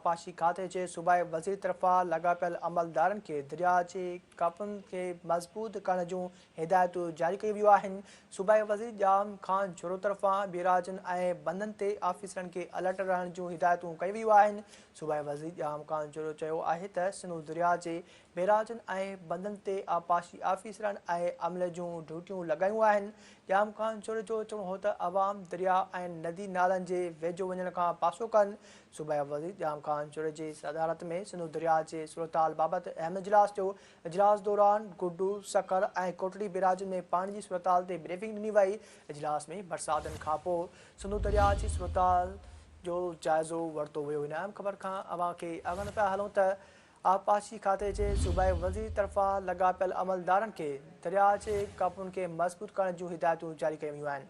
آبپاشي کاتي جي صوبائي وزير طرفان لاڳاپيل عملدارن کي درياء جي ڪپن کي مضبوط ڪرڻ جون هدايتون جاري ڪيون ويون آهن. صوبائي وزير ڄام خان جھورو طرفان بيراجن ۽ بندن تي آفيسرن کي الرٽ رهڻ جون هدايتون ڪيون ويون آهن. صوبائي وزير ڄام خان جھورو چيو آهي ته سنڌو درياء جي بيراجن ۽ بندن تي آبپاشي آفيسرن ۽ عملي جون ڊيوٽيون لڳايون آهن. ڄام خان جھورو جو چوڻ هو ته عوام درياء ۽ ندي نالن جي ويجهو وڃڻ کان پاسو ڪن. صوبائي وزير ڄام خان جھورو جي صدارت ۾ سنڌو درياء جي صورتحال بابت اهم اجلاس ٿيو. اجلاس دوران گڊو، سکر ۽ ڪوٽڙي بيراجن ۾ پاڻي جي صورتحال تي بريفنگ ڏني وئي. اجلاس ۾ برساتن کانپوء سنڌو درياء جي صورتحال جو جائزو ورتو ويو. هن اهم خبر کان اوهان کي آگاهه پيا هلون ته آبپاشي کاتي جي صوبائي وزير طرفان لاڳاپيل عملدارن کي درياء جي ڪپن کي مضبوط ڪرڻ جون هدايتون جاري ڪيون ويون آهن.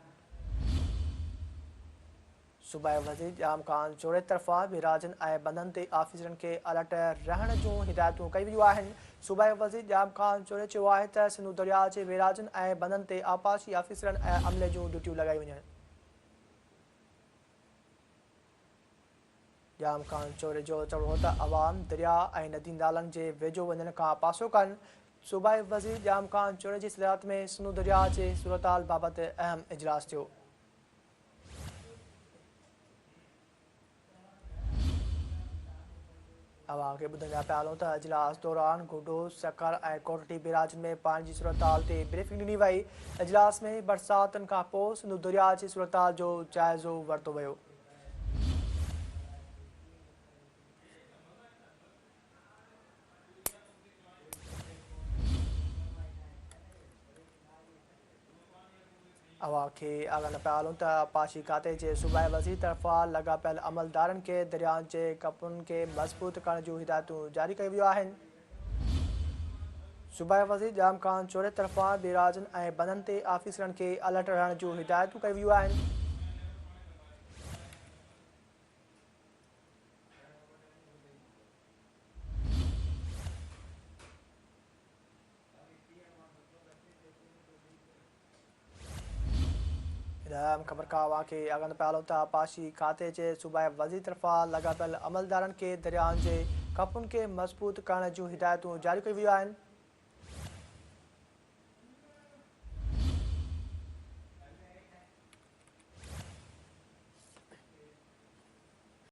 صوبائي وزير ڄام خان جوڙي طرفان بيراجن ۽ بندن تي آفيسرن کي الرٽ رهڻ جون هدايتون ڪيون ويون آهن. صوبائي وزير ڄام خان جوڙي چيو آهي ته سنڌو درياء جي بيراجن ۽ بندن تي آبپاشي آفيسرن ۽ عملي جون ڊيوٽيون لڳايون وڃن. ڄام خان چوري جو چوڻ هو ته عوام درياء ۽ ندي نالن جي ويجهو وڃڻ کان پاسو ڪن. صوبائي وزير ڄام خان چوري جي صدارت ۾ سنڌو درياء جي صورتحال بابت اهم اجلاس ٿيو. اوهان کي ٻڌائيندا پيا هلون ته اجلاس دوران گڊو، سکر ۽ ڪوٽڙي بيراجن ۾ پاڻي جي صورتحال تي بريفنگ ڏني وئي. اجلاس ۾ برساتن کانپوء سنڌو درياء جي صورتحال جو جائزو ورتو ويو. اوهان کي آگاهه پيا هلون ته آبپاشي کاتي جي صوبائي وزير طرفان لاڳاپيل عملدارن کي دريائن جي ڪپن کي مضبوط ڪرڻ جون هدايتون جاري ڪيون ويون آهن. صوبائي وزير ڄام خان چوري طرفان بيراجن ۽ بندن تي آفيسرن کي الرٽ رهڻ جون هدايتون ڪيون ويون آهن. اهم خبر کان اوهان کي آگاهه پيا هلون ته آبپاشي کاتي جي صوبائي وزير طرفان لاڳاپيل عملدارن کي دريائن جي ڪپن کي مضبوط ڪرڻ جون هدايتون جاري ڪيون ويون آهن.